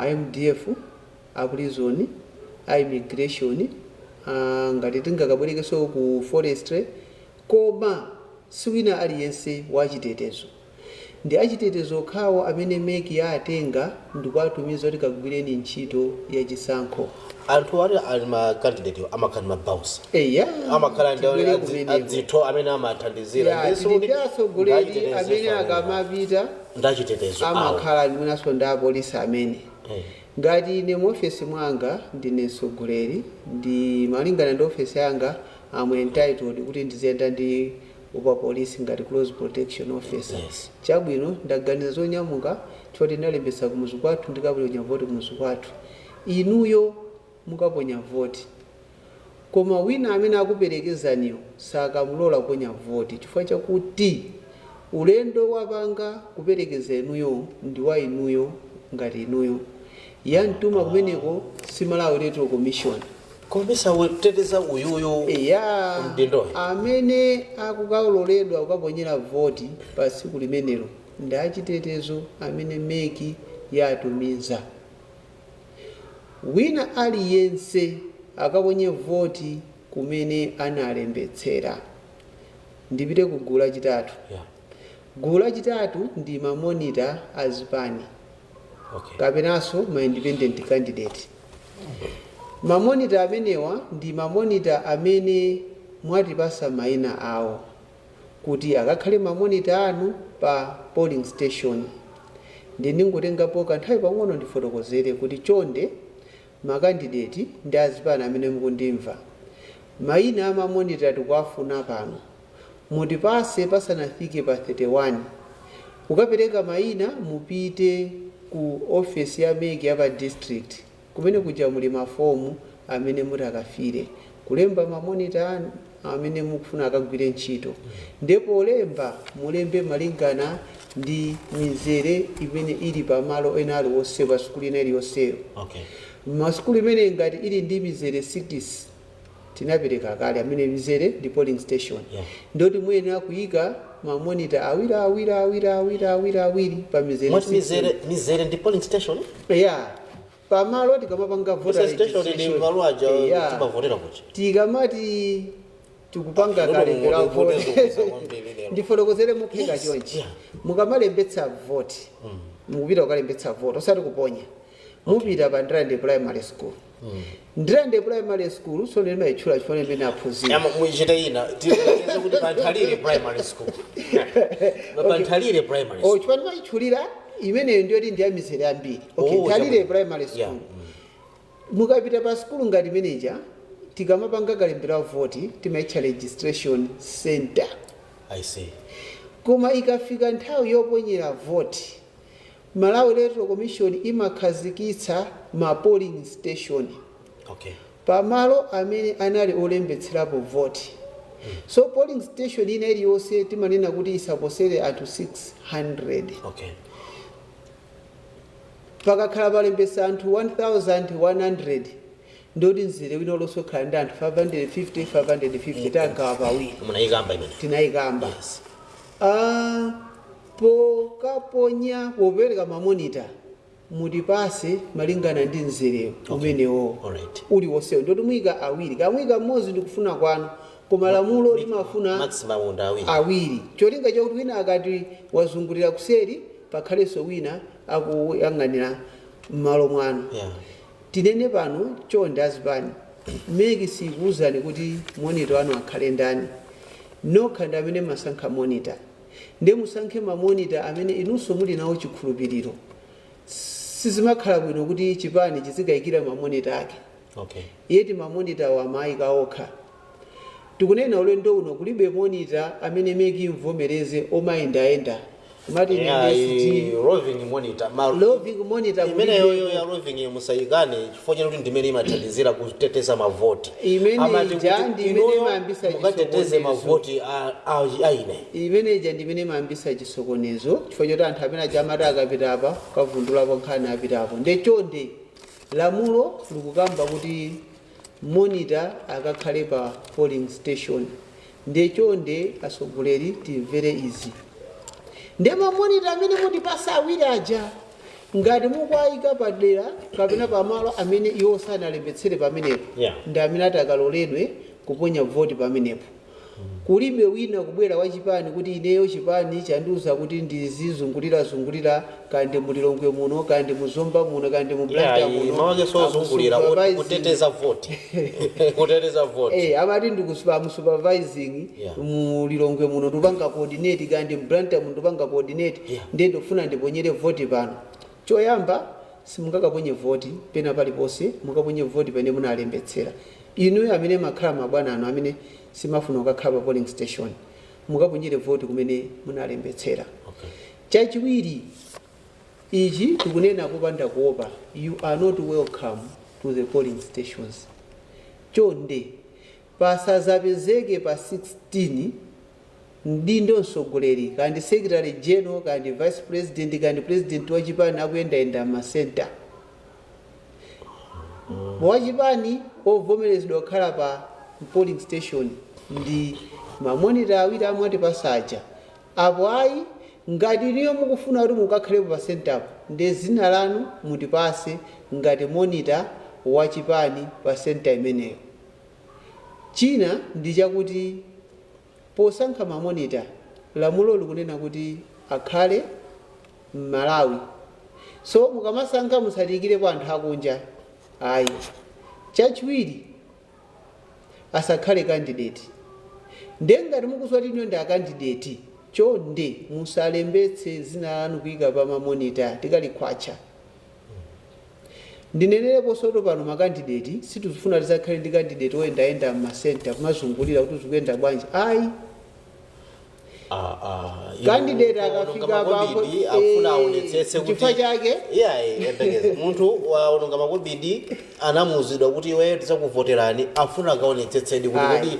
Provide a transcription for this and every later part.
MDF, a prison, a immigration, ngati tingakabwerekenso ku forestry, koma siwina aliyense wachitetezo. Ndi achitetezo okhawo amene MEC yatenga ndikuwatumiza kuti kagwireni ntchito yachisankho. Anthu ali ma candidate amakhala ndi ma bouncer. Eya. Amakhala ndi Tibwere kumeneko. adzitho amene amathandizira. Ya, tili ndi atsogoleri amene akamapita ndachitetezo awo. Amakhala mwinanso ndi apolisi amene ngati ine mu ofesi mwanga ndine mtsogoleri, ndi malingana ndi ofesi yanga am entitled kuti ndiziyenda ndi upapolisi ngati close protection officer. Chabwino, ndaganiza zonyamuka choti ndinalembetsa kumuzi kwathu, ndikaponya voti kumuzi kwathu. Inuyo mukaponya voti, koma wina amene akuperekezaniyo sakamulola kuponya voti, chifukwa chakuti ulendo wapanga kuperekeza inuyo ndi wa inuyo ngati inuyo yamtuma kumeneko si Malawi Electoral Commission. Komisa teteza uyuyu. Eya. Mdindoyo. Amene akukaloledwa kukaponyera voti pa tsiku limenelo ndi achitetezo amene MEC yatumiza. Wina aliyense akaponye voti kumene analembetsera. Ndipite ku gulu lachitatu. Gulu lachitatu ndi ma monitor azipani kapenanso ma independent candidate. Ma monitor amenewa ndi ma monitor amene mwatipasa mayina awo kuti akakhale ma monitor anu pa polling station. Ndi ndingotengapo kanthawi pang'ono ndifotokozere kuti chonde, ma candidate ndi azipani amene mukundimva, mayina a ma monitor tikuafuna pano, mutipase pasanafike pa 31. Kukapereka mayina, mupite ku ofesi ya MEC ya pa district, kumene kuja muli mafomu amene mutakafire kulemba ma monitor anu amene mukufuna akagwire ntchito. Ndipo olemba mulembe malingana ndi mizere imene ili pamalo ena aliwonse pa sukulu ina iliyonseyo. Masukulu imene ngati ili ndi mizere 6, tinapereka kale amene mizere ndi polling station, ndoti muyenera kuyika ma monitor awiri, awiri, awiri, awiri, awiri, awiri pa mizere Mwati 6. Mizere ndi polling station? Ya, pamalo tikamapanga voter Polling station ndi registration. malo aja Yeah. timavotera kuja. Tikamati tikupanga Lero kalembera vote vote zokuza kwambiri lero. Ndifotokozere mupheka chonchi. Mukamalembetsa vote, mukupita kukalembetsa vote, osati kuponya. Mupita pa Ndirande Primary School. Ndirande Primary School so ndimayitchula chifukwa imene aphunzira. Yama muichite ina tiweze kuti Panthalire Primary School, Panthalire Primary Oh, School. chifukwa ndimayitchulira imeneyo ndiyoti ndi ya mizere ambiri. Okay. Oh, Nthalire chabwino. Primary School. Mukapita pa sukulu ngati manager, tikamapanga kalembera voti timaitcha registration center. I see. Koma ikafika nthawi yoponyera voti, Malawi Electoral Commission imakhazikitsa ma polling station pamalo amene anali olembetserapo voti. So polling station ina iliyonse timanena kuti isaposere anthu 600. Pakakhala palembesa anthu 1100, ndoti mzere wina ulonse ukhala ndi anthu 550 550, tagawa pawiri. Munayikamba imene. Tinayikamba. Ah, pokaponya, popereka ma monitor, mutipase malingana ndi mzerewo umenewo uliwonsewo, ndoti muyika awiri, kamuyika mmodzi ndikufuna kwanu, koma lamulo limafuna maximum ndi awiri. Awiri, cholinga chakuti wina akati wazungulira kuseri, pakhalenso wina akuyang'anira m'malo mwanu. Tinene pano, chonde azipani, MEC sikuwuzani kuti monitor wanu akhale ndani. Nokha ndi amene masankha monitor. Ndiye musankhe ma monitor amene inunso muli nawo chikhulupiriro. Sizimakhala bwino kuti chipani chizikayikira ma monitor ake. Yeti ma monitor wamayika okha. Tikunena ulendo uno kulibe monitor amene MEC imvomereze omayendayenda kumati ine ndi SG. Roving monitor ma Roving monitor imeneyoyo. Kulibe. Ya roving musayikane chifukwa chakuti ndimene imathandizira kuteteza mavoti. Imene Amati ija kuti ndi imene inuyo imayambisa mukateteze chisokonezo. Mavoti a ine. Imene ija ndi imene imayambisa chisokonezo, chifukwa choti anthu amene aja amati akapita apa kavundulapo nkhani apitapo. Nde chonde, lamulo likukamba kuti monitor akakhale pa polling station. Nde chonde atsogoleri, timvere izi. Nde ma monitor amene mutipasa awiri aja, Ngati mukuayika padera kapena pamalo amene iwo sanalembetsere pamenepo, ndi amene atakaloledwe kuponya voti pamenepo. Kulibe wina kubwera wachipani kuti ineyo chipani chandiuza kuti ndizizungulira-zungulira, kandi mulilongwe muno, kandi muzomba muno, kandi mu Blantyre muno. Mawake sozungulira. Supervising. Kuteteza voti, kuteteza voti. Amati ndikusupa supervising mulilongwe muno, ndupanga coordinate, kandi mBlantyre muno ndupanga coordinate, ndiye ndikufuna ndiponyere voti pano. Choyamba, simungakaponye voti pena paliponse, mukaponye voti pene munalembetsera. Inuyo amene makhala mabwana anu amene simafuna kukakhala pa polling station, mukaponyere voti kumene munalembetsera. Chachiwiri, ichi tikunena popanda kuopa, you are not welcome to the polling stations. Chonde, pasazapezeke pa 16 mdindo, mtsogoleri, kandi secretary general, kandi vice president, kandi president wachipani akuyendayenda masenta. Wachipani ovomerezedwa kukhala pa polling station ndi mamonita awiri amwati pasaja. Apo ayi, ngati iniyo mukufuna kuti mukakhalepo pa center po, ndi zina lanu mutipase ngati monitor wachipani pa center imeneyo. China ndi chakuti posankha mamonita, lamulo likunena kuti akhale m'Malawi, so mukamasankha musatikirepo anthu akunja, ayi. Chachiwiri, asakhale candidate. Ndiye ngati mukudziwa kuti ino ndi a candidate, chonde musalembetse zina lanu kuyika pa mamonita, tikalikhwacha. Ndinenerepo soto pano, ma candidate sitikufuna tizakhale ndi candidate oyendayenda m'masenta kumazungulira kuti zikuyenda bwanji, ayi. Candidate akafika makobidi afuna aonetsetse kuti chifukwa chake iyayi, yembekeza, munthu waononga makobidi, anamuuzidwa kuti iweyo tizakuvoterani, afuna akaonetsetsedi kuti Ayi. kodi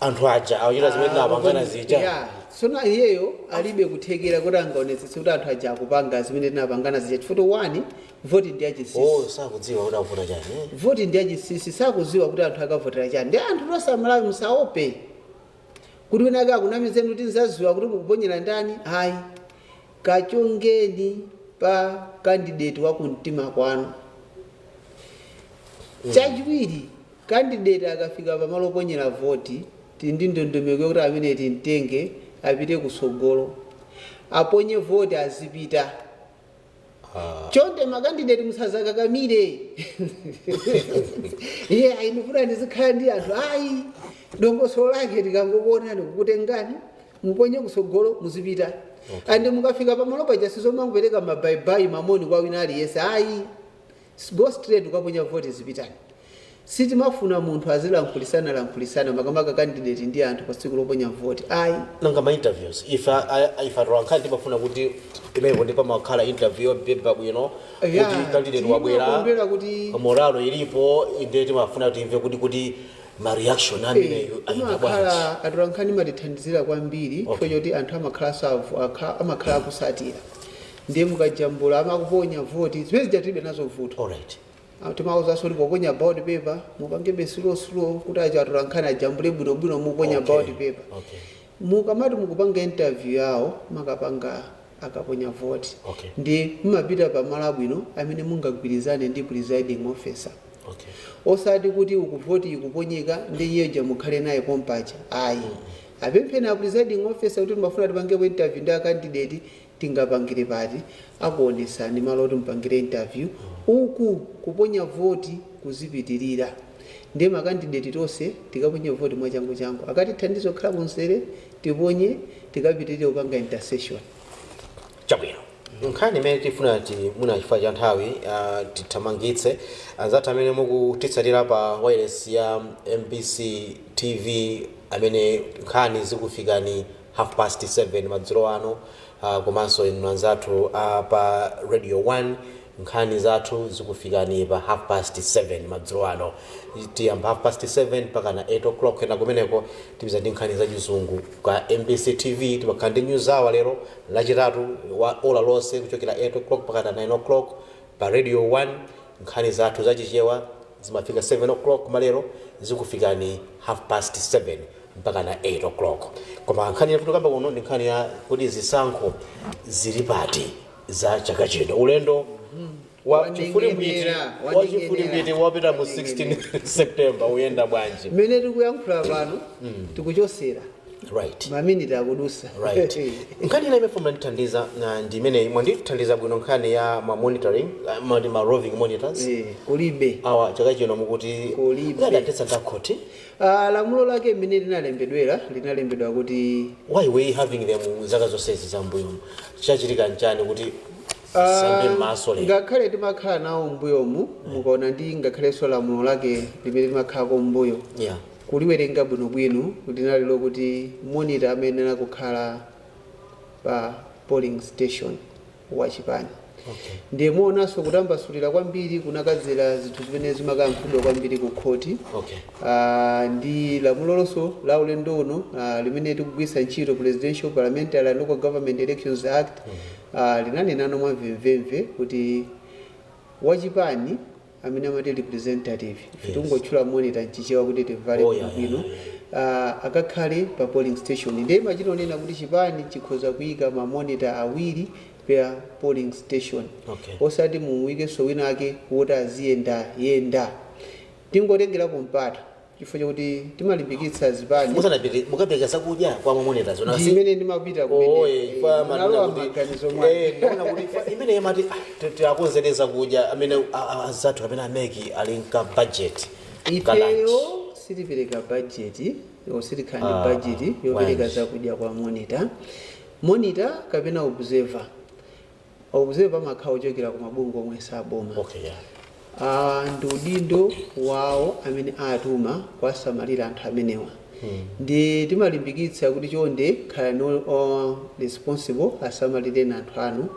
anthu aja akuchita zimene tinapangana zija? Yeah. Tsono iyeyo alibe kuthekera kuti angaonetsetse kuti anthu aja akupanga zimene tinapangana zija, chifukwa one, voti ndi yachinsinsi. Oh, sakudziwa kuti akuvota chani, eh? Voti ndi yachinsinsi, sakudziwa kuti anthu akavotera chani. Ndi anthu tosamalawi, musaope kuti wina ake akunamizeni kuti nzaziwa kuti mukuponyera ndani, ayi. Kachongeni pa candidate wa kumtima kwanu. Chachiwiri, candidate akafika pamalo oponyera voti, tili ndi ndondomeko yokuti amene timtenge apite kusogolo, aponye voti, azipita. Chonde ma candidate musazakakamire, iye ayi, ndifuna ndizikhala ndi anthu, ayi. Dongosolo lake, tikangokuonani, kukutengani, muponye kusogolo, muzipita. And mukafika pamalo paja, sizomangopereka mabayibayi, mamoni kwa wina aliyense, ayi. Go straight ukaponya voti, zipitani. Sitimafuna munthu azilankhulisana lankhulisana, makamaka candidate ndi anthu pa tsiku loponya voti, ayi. Nanga ma interviews? Ife atolankhani timafuna kuti imenepo ndi pamakhala interview yobeba bwino kuti candidate wabwera, timakondwera kuti moralo ilipo, ndiye timafuna kuti imve kuti ma reaction ameneyo ayenda bwanji. Amakhala atolankhani matithandizira kwambiri chifukwa choti anthu amakhala savu amakhala akusatira, ndiye mukajambula amakuponya voti, zimene zija tilibe nazo vuto. Timawuzanso kuti poponya ballot paper mupangebe slow slow kuti acho atolankhani ajambule bwinobwino muponya ballot paper. Mukamati mukupanga interview yawo, makapanga akaponya voti, ndi mumapita pamalo abwino amene mungagwirizane ndi presiding officer, osati kuti ukuvoti ikuponyeka ndi iyeja mukhale naye pompaja, ayi. Apempheni a presiding officer kuti timafuna tipangepo interview ndi a candidate, tingapangire pati? Akuonesani malo oti mupangire interview. Uku kuponya voti kuzipitirira, ndiye ma candidate tonse tikaponye voti mwachangu changu, akatithandiza kukhala kunsere, tiponye, tikapitirire kupanga intercession. Chabwino, nkhani imene tifuna ti muna chifukwa cha nthawi tithamangitse. Anzathu amene mukutitsatira pa wireless ya MBC TV, amene nkhani zikufikani 7:30 madzulo ano, komanso inu anzathu pa Radio 1, nkhani zathu zikufikani pa 7:30 madzulo ano. Tiyamba 7:30 mpaka na 8 o'clock. Ena kumeneko tipeza ndi nkhani zachizungu. Ka MBC TV timakhala ndi news hour lero Lachitatu wa ola lonse kuchokera 8 o'clock mpaka na 9 o'clock. Pa Radio 1 nkhani zathu zachichewa zimafika 7 o'clock, malero zikufikani 7:30 mpaka na 8 o'clock. Koma nkhani yakuti kamba kuno ndi nkhani ya kuti zisankho zili pati za chaka chino, ulendo Wa chifulimbwiti, Wanengenera, wa chifulimbwiti wapita mu 16 September uyenda bwanji? Mmene tikuyankhula pano tikuchosera, maminiti akudusa. Right, nkhani ina imene mwandithandiza na ndi imene mwandithandiza bwino, nkhani ya ma monitoring, ma roving monitors. Kulibe. Awa chaka chino mukuti Kulibe. adathetsa ndakhoti. Lamulo lake mmene linalembedwera, linalembedwa kuti Why were you having them zaka zonsezi zambuyomu? Chachitika nchani kuti sambe m'maso lero? Ngakhale timakhala nawo mbuyomu, mukaona ndi ngakhalenso lamulo lake limene limakhalako mbuyo, kuliwerenga bwinobwino, linali lokuti monitor amene akukhala pa polling station wachipani. Ndiye muonanso kutambasulira kwambiri kunakadzera zinthu zimene zimakayankhulidwa kwambiri ku khoti. Ndi lamulo lonso la ulendo uno, limene tikugwiritsa ntchito, Presidential, Parliamentary and Local Government Elections Act, linanenano mwamvemvemve kuti wachipani amene amati representative, ife tikungotchula monitor mchichewa kuti timvale bwino, akakhale pa polling station. Ndiye machitonena kuti chipani chikhoza kuyika ma monitor awiri per polling station, osati mumuyikenso wina ake woti aziyenda yenda. Tingotengerapo mpata chifukwa chakuti timalimbikitsa zipani. Musanapite, mukapereka zakudya kwa ma monitors? Ndi imene ndimapita. Oye, ifa Nalowa maganizo mwake. Ndaona kuti imene imati tiakonzere zakudya amene azathu kapena a MEC ali nka budget ka lunch. Ifeyo sitipereka budget, sitikhala ndi budget yopereka Bwanji? zakudya kwa monitor. Monitor kapena observer, observer amakhala ochokera ku mabungwe omwe saboma. Ndi udindo wawo amene atuma kuwasamalira anthu amenewa. Ndi timalimbikitsa kuti chonde khalani responsible, asamalireni anthu anu.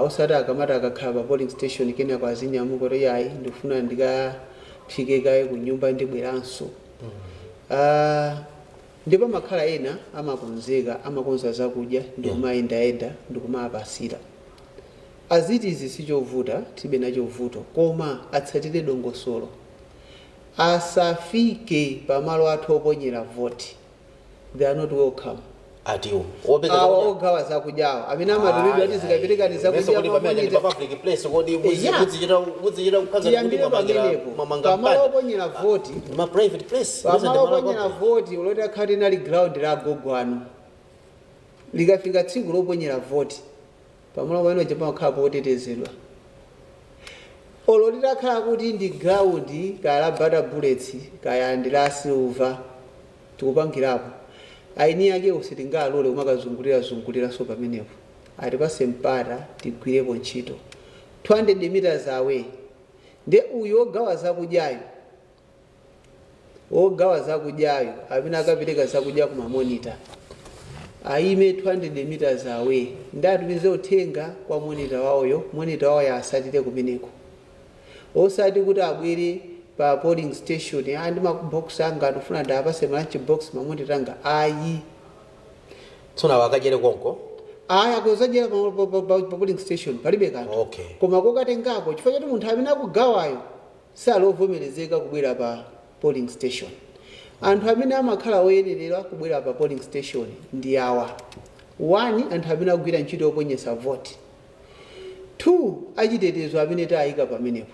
Osati akamati akakhala pa polling station kenako azinyamuka kuti yayi, ndikufuna ndikaphike kaye ku nyumba, ndibweranso. Ndipo amakhala ena amakonzeka, amakonza zakudya ndikumayendayenda ndikumapasira. Aziti izi sichovuta, tilibe nacho vuto, koma atsatire dongosolo, asafike pamalo athu oponyera voti. They are not welcome. Atiwo wopeka Awa zakudya? Ogawa zakudyawo amene amatumidwa ati zikaperekani Meso kuti zakudya pamene ndi pa ma monitor. public place, kodi muzichita kukhaza kuti Tiyambire mwamangira pamenepo, mwamanga pamalo mpanda oponyera voti. Ma private place. Mese ndi Pamalo malo oponyera public. voti, uloti akhati nali ground la agogo anu, likafika tsiku loponyera voti, pamalo pamene pamakhala potetezedwa. Olo litakhala kuti ndi ground kaya la Bata Bullets kaya ndi la Silver, tikupangirapo aini ake, sitingalole kumakazungulira zunguliranso pamenepo. Atipase mpata tigwirepo ntchito 200 meters away. Nde uyu wogawa zakudyayo, wogawa zakudyayo amene akapereka zakudya kuma monitor, aime 200 meters away ndi atumize uthenga kwa monitor wawoyo, monitor wawoyo asatire kumeneko, osati kuti abwere pa polling station, andi ma box anga ndifuna ndapase ma lunch box ma monitor anga, ayi. Tsono awo akadyere konko? Ayi, akuzadyera pa polling station palibe kanthu. Koma kokatengako, chifukwa choti munthu amene akugawayo salovomerezeka kubwera pa polling station. Anthu amene amakhala oyenerera kubwera pa polling station ndi awa: 1, anthu amene akugwira ntchito yoponyesa vote; 2, achitetezo amene tayika pamenepo,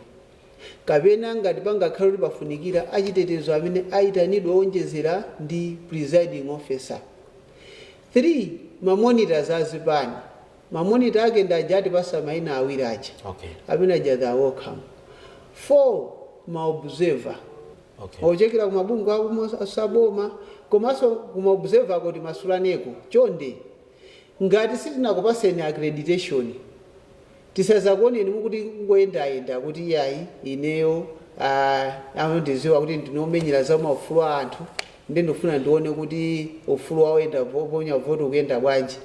kapena ngati pangakhale kuti pafunikira achitetezo amene ayitanidwa owonjezera ndi presiding officer; 3, ma monitors azipani. Ma monitor ake ndi aja atipasa mayina awiri aja, amene aja they are welcome. 4, ma observer ochokera kumabungwe asaboma, komanso kuma observer akoti masulaneko. Chonde, ngati sitinakupaseni accreditation, tisazakuoneni mukuti kungoyendayenda kuti iyayi, ineyo amandiziwa kuti ndinomenyera za maufulu a anthu, ndi ndifuna ndione kuti ufulu wawoyenda ponya voti ukuyenda bwanji.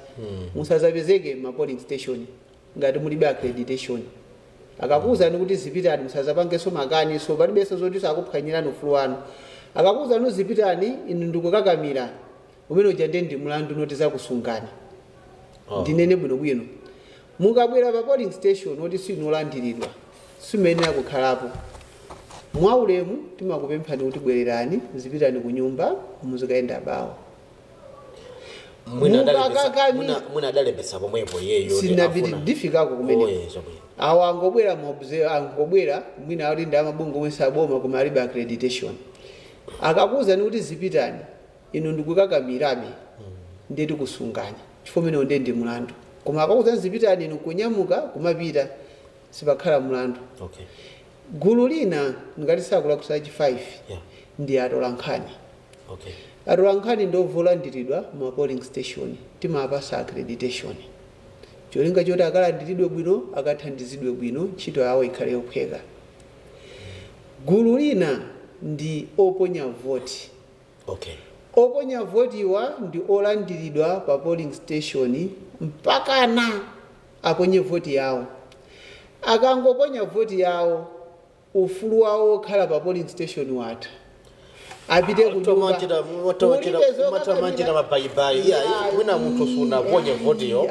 Musazapezeke ma polling station ngati mulibe accreditation. Akakuwuzani kuti zipitani, musazapangenso makani, so palibenso zoti sakuphwanyirani ufulu wanu. Akakuwuzani zipitani, inu ndikukakamira, umene uja ndiye ndi mlandu noti zakusungani. Ndinene bwinobwino, mukabwera pa polling station oti sinolandiridwa, simuyenera kukhalapo. Mwaulemu timakupemphani kuti bwererani, zipitani ku nyumba, muzikayenda bawo. Mwina adalembetsa pomwepo iyeyo ndi Sinapiti. afuna. Ndifikako kumeneko. Oye, chabwino. Awo angobwera angobwera mwina ali ndi amabungwe omwe saboma koma alibe accreditation. Akakuwuzani kuti zipitani, inu ndikukakamirabe, ndiye tikusungani chifukwa umenewo ndiye ndi mlandu. Koma akakuwuzani zipitani, inu kunyamuka kumapita, sipakhala mlandu. Gulu lina, ngati sakulakusa chi 5, ndi atolankhani. Atolankhani ndovolandiridwa ma polling station, timapasa accreditation cholinga choti akalandiridwe bwino, akathandizidwe bwino, ntchito yawo ikhale yophweka. Gulu lina ndi oponya voti. Oponya votiwa ndi olandiridwa pa polling station mpakana aponye voti yawo. Akangoponya voti yawo, ufulu wawo okhala pa polling station watha, apite ku nyumba. Machita mabayibayi. Iya, mwina munthu sunaponye votiyo,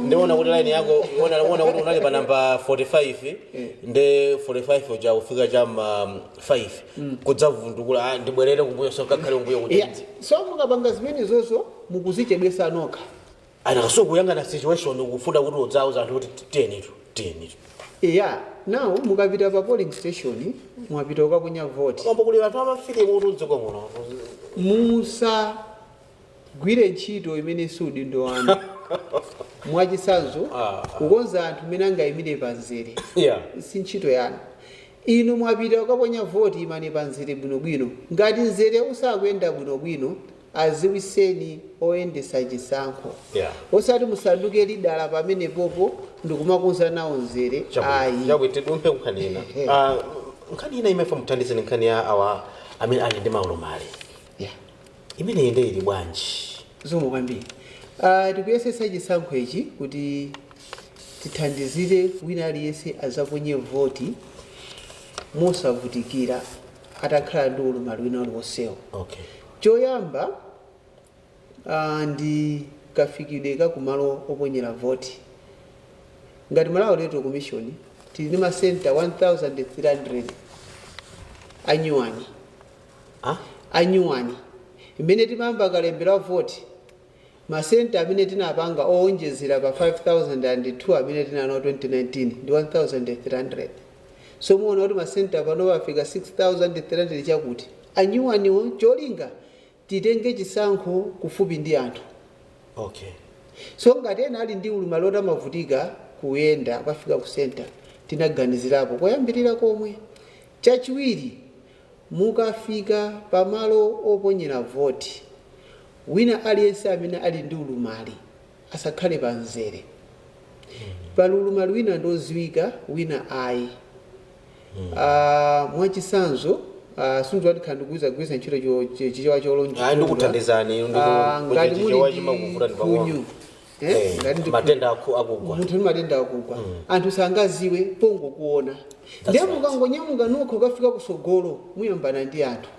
ndiona kuti line yako, ona kuti unali pa namba 45, nde 45 uja kufika cha ma 5 kudzavundukula, ah, ndibwerere kumbuyo, so kakhale kumbuyo kuti. Yeah. So mukapanga zimenezozo mukuzichedwesa nokha. Anakaso kuyang'ana situation, kufuna kuti udzauza anthu kuti tiyenitu, tiyenitu. Yeah, now mukapita pa polling station, mwapita kukaponya voti, Kombo kuli anthu amafilimu kuti udziko muno. Musagwire ntchito imene si udindo wanu. Mwachisanzo, kukonza anthu mmene angayimire pamzere si ntchito yanu. Inu mwapita kukaponya voti, imani pamzere bwinobwino. Ngati mzere usakuyenda bwinobwino, aziwiseni oyendesa chisankho, osati musanduke lidala pamenepopo ndikumakonza nawo mzere, ayi. Chabwino, tidumphe nkhani ina. Ah, nkhani ina imefa muthandizeni, nkhani ya awa amene ali ndi maulumali. Imeneyi ndi ili bwanji? Zomwe kwambiri, tikuyesesa chisankho ichi kuti tithandizire wina aliyense azaponye voti mosavutikira atakhala ndi ulumali wina uliwonsewo. Choyamba, ndi kafikidwe kakumalo oponyera voti. Ngati Malawi Electoral Commission tili ndi masenta 1300 anyuwani. Ah? Anyuwani. Imene timayamba kalembera voti, masenta amene tinapanga owonjezera pa 5002 amene tinanawo 2019 ndi 1300. So muona kuti masenta pano pafika 6300 chakuti anyuwaniwo, cholinga titenge chisankho kufupi ndi anthu. So ngati ena ali ndi ulumali oti amavutika kuyenda kukafika ku center, tinaganizirapo koyambirira komwe. Chachiwiri, mukafika pamalo oponyera voti, wina aliyense amene ali ndi ulumali asakhale pamzere. Pali ulumali wina ndoziwika, wina ayi. Mwachisanzo, sindidziwa kuti ndikuiza kugwiritsa ntchito Chichewa cholonjera. Ayi, ndikuthandizani. Ngati muli Chichewa ndi chimakuvuta ndi pang'ono. khunyu, eh, ngati ndi Matenda akugwa. Munthu ndi matenda akugwa, anthu sangaziwe pongokuona. Ndiye mukangonyamuka nokha ukafika kusogolo, muyambana ndi anthu.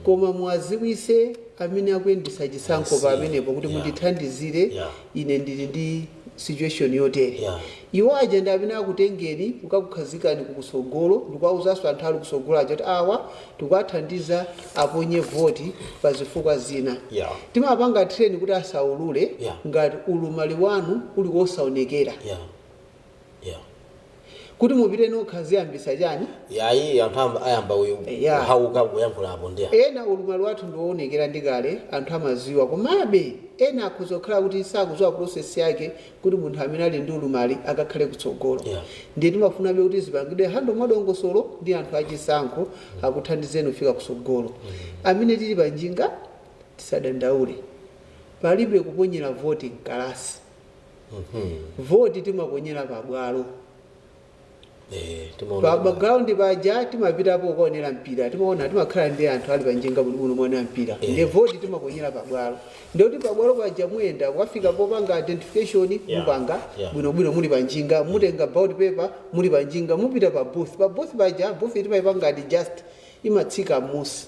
Koma muwaziwise amene akuyendesa chisankho I see. pamenepo kuti mundithandizire, ine ndili ndi situation yotere. Iwo aja ndi amene akutengeni kukakukhazikani kukusogolo, ndikuwawuzanso anthu ali kusogolo aja kuti awa tikuwathandiza aponye voti pa zifukwa zina. Timapanga train kuti asaulule ngati ulumali wanu uli wosaonekera, kuti mupite nokha ziyambisa chani. Yayi, anthu ayamba uyu kuhauka kuyankhulapo ndi Ena ulumali wathu ndiwoonekera ndi kale, anthu amaziwa, komabe ena akhoza kukhala kuti sakuziwa process yake kuti munthu amene ali ndi ulumali akakhale kutsogolo. Ndiye timafunabe kuti zipangidwe handle mwadongosolo ndi anthu achisankho akuthandizeni kufika kutsogolo. Amene tili pa njinga tisadandaule, palibe kuponyera voti mkalasi. Voti timaponyera pabwalo. Timaona. Pa ground paja timapitapo kukaonera mpira, timaona timakhala ndi anthu ali panjinga bwinobwino muonera mpira. Ndi voti timaponyera pabwalo, ndikuti pabwalo paja muyenda kukafika popanga identification, mupanga bwinobwino muli panjinga, mutenga ballot paper muli panjinga, mupita pa booth. Pa booth paja, booth timayipanga adjust, imatsika m'musi.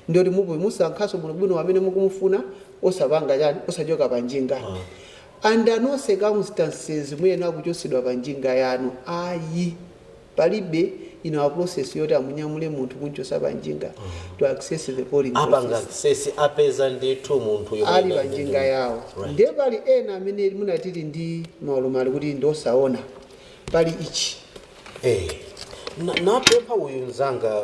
Ndiyoti mupu musankhaso bwinobwino amene mukumufuna, osapanga chani, osachoka panjinga. Under no circumstances muyenera kuchosedwa pa njinga yanu, ayi. Palibe in our process yoti amunyamule munthu kunchosa pa njinga to access the polling Apanga process. Access apeza ndithu munthu yomwe Ali pa njinga yawo. Ndiye pali ena amene munatili ndi maulumali kuti ndiosaona. Pali ichi. Napempha uyu mzanga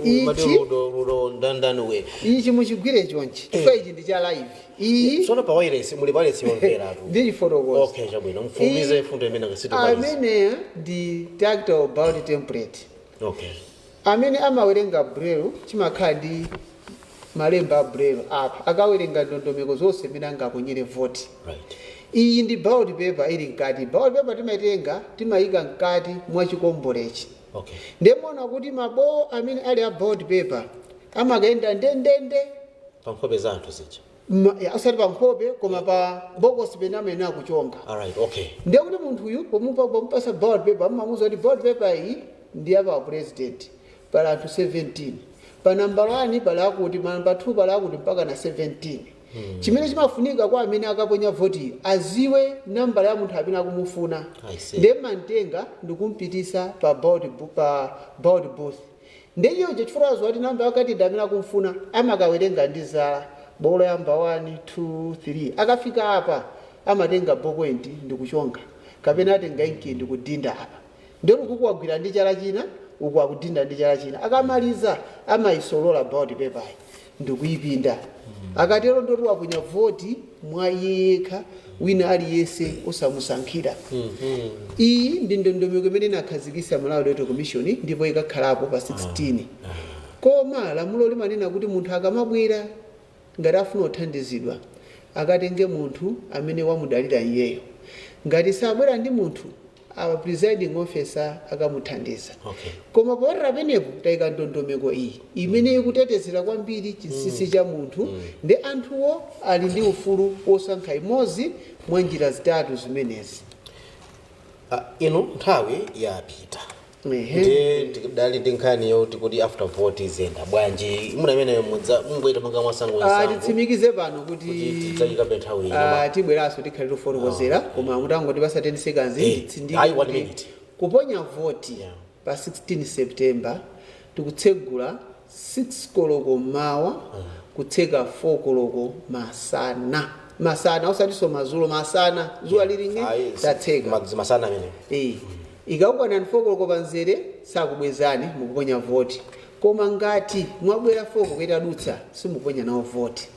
Ichi? mati rudo rudo ndandani we. Ichi muchigwire chonchi, chifukwa ichi ndi cha live iyi. Tsono pa wireless, muli wireless yomveratu. Ndi chifotokoza. Okay, chabwino, mfumize fundo imene ngasitopaliza. Ameneya ndi tactile ballot template. Amene amawerenga braille, chimakhala ndi malemba a braille apa, akawerenga ndondomeko zonse imene angaponyere voti. Iyi ndi ballot paper ili mkati. Ballot paper timaitenga, timayika mkati mwa chikombolechi. Ndemona kuti mabowo amene ali a ballot paper amakayenda ndendende pa nkhope za anthu zija. Ya, osati pa nkhope, koma pa bokosi pene amene akuchonga. Alright, okay. Ndiye kuti munthuyu pomupasa ballot paper, amamuwuza kuti ballot paper iyi ndi ya pa president, pali anthu 17, pa namba 1 pali akuti, pa namba 2 pali akuti, mpaka na 17. Chimene chimafunika kwa amene akaponya voti, aziwe nambala ya munthu amene akumufuna. I see. Ndiye mantenga ndikumpitisa pa ballot booth. Ndiye chifukwa kuti namba yakati ndi amene akumfuna, amakawerenga ndi zala bolo yamba 1 2 3. Akafika apa, amatenga ballpoint ndikuchonga, kapena atenga inki ndikudinda apa. Ndiyoti kukuwagwira ndi chala china, uku akudinda ndi chala china. Akamaliza, amayisolola ballot paper ndikuyipinda. Akatero ndoti waponya voti mwa iye yekha, wina aliyense osamusankhira. Iyi ndi ndondomeko imene inakhazikitsa Malawi Electoral Commission, ndipo ikakhalapo pa 16. Koma lamulo limanena kuti munthu akamabwera, ngati afuna kuthandizidwa, akatenge munthu amene wamudalira iyeyo. Ngati sabwera ndi munthu, a presiding officer akamuthandiza. Koma poyera penepo tayika ndondomeko iyi imene ikutetezera kwambiri chinsinsi cha munthu, ndi anthuwo ali ndi ufulu wosankha imodzi mwa njira zitatu zimenezi. Ah, inu, nthawi yapita. Ehe. Ndiye ndidali ndi nkhani yoti kuti after vote izenda bwanji, muna imene mungoita manga mwasango. Ah, titsimikize pano kuti kuti tidzayikabe nthawi ino. Ah, tibweranso, tikhale tifotokozera, koma mutangotipasa 10 seconds nditsindike Ayi, one kuti minute. kuponya voti pa 16 September, tikutsegula 6 koloko mmawa, kutseka 4 koloko masana. Masana, osatinso madzulo, masana, zuwa lilinge Ayi, tatseka. Masana amene. Eh, ikakwana 4 koloko panzere, sakubwezani, mukuponya voti. Koma ngati mwabwera 4 koloko itadutsa, simukuponya nawo voti.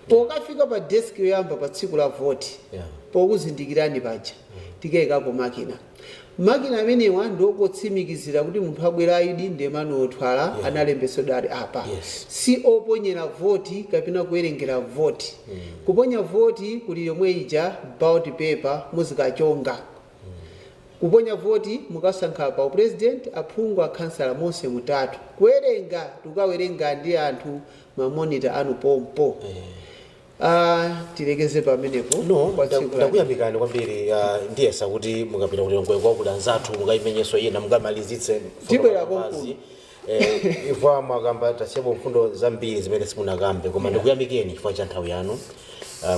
Pokafika pa desk yoyamba pa tsiku la voti, pokuzindikirani paja tikayikapo makina. Makina amenewa ndiokotsimikizira kuti munthu abwera ID ndi Emmanuel Twala analembesedwa ali apa. Si oponyera voti kapena kuwerengera voti. Kuponya voti kuli yomwe ija, ballot paper muzikachonga. Kuponya voti mukasankha pa president, aphungu, akhansala, monse mutatu. Kuwerenga, tukawerenga ndi anthu ma monitor anu pompo. Ah, tilekeze pamenepo No. kwa tsiku la Ndakuyamikani kwambiri. Ndiyesa kuti mukapita kulilongwe kwakuli anzathu, mukayimenyenso ina, mukamalizitse. Tibwera konkuno. Ifwa mwakamba, tasiyapo mfundo zambiri zimene simunakambe, koma ndikuyamikeni chifukwa cha nthawi yanu,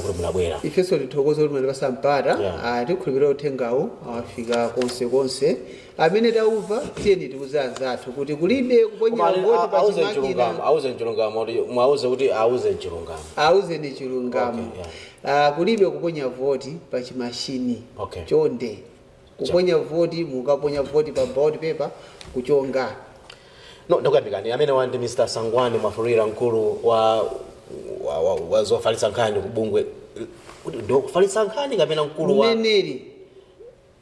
kuti munabwera. Ifenso tithokoze kuti munatipasa mpata. Yeah. Ah, tikhulupirira uthengawo awafika konse konse. Amene taumva, tiyeni tiuze anzathu kuti kulibe kuponyera voti pa Auze chimakina. mchilungamo, auze mchilungamo, kuti mwauze kuti auze mchilungamo. Auzeni chilungamo. Okay. Ah, kulibe kuponya voti pa chimashini. Chonde, kuponya voti, mukaponya voti pa ballot paper, kuchonga. No, ndakuyamikani. Amene wa ndi Mr Sangwani Mwafulira, mkulu wa zofalitsa nkhani kubungwe, kuti ndokufalitsa nkhani kapena mkulu wa Mneneri.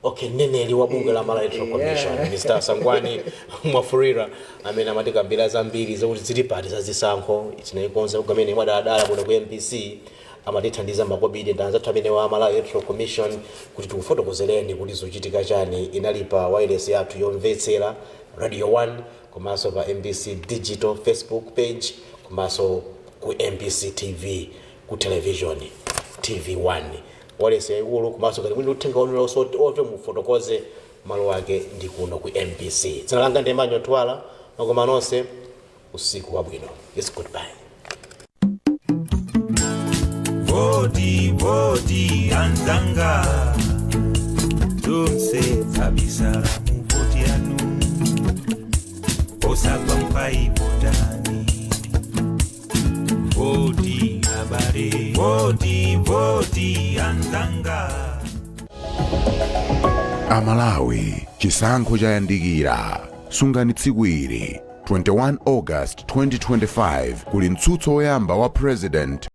Okay, mneneri wa bungwe la Malawi Electoral Commission, Mr Sangwani Mwafulira, amene amatikambira zambiri zakuti zili pati za zisankho. Tinayikonza kugamene mwadala kuno ku MBC, amatithandiza makobidi ndi anzathu amene wa Malawi Electoral Commission kuti tikufotokozereni kuti zochitika chani. Inali pa wireless yathu yomvetsera, Radio 1, komanso pa MBC Digital Facebook page, komanso ku MBC TV, ku television, TV 1, wireless yayikulu. Komanso ngati muli uthenga wanu ote mufotokoze, malo ake ndi kuno ku MBC. Dzina langa ndi Emmanuel Twala. Makoma nonse, usiku wabwino. Yes, goodbye. Voti, voti anzanga, tonse tabisala mu voti yanu, osagwa mpai, votani, voti abale, voti, voti anzanga. Amalawi, chisankho chayandikira. Sungani tsiku ili, 21 August 2025, kuli mtsutso woyamba wa president.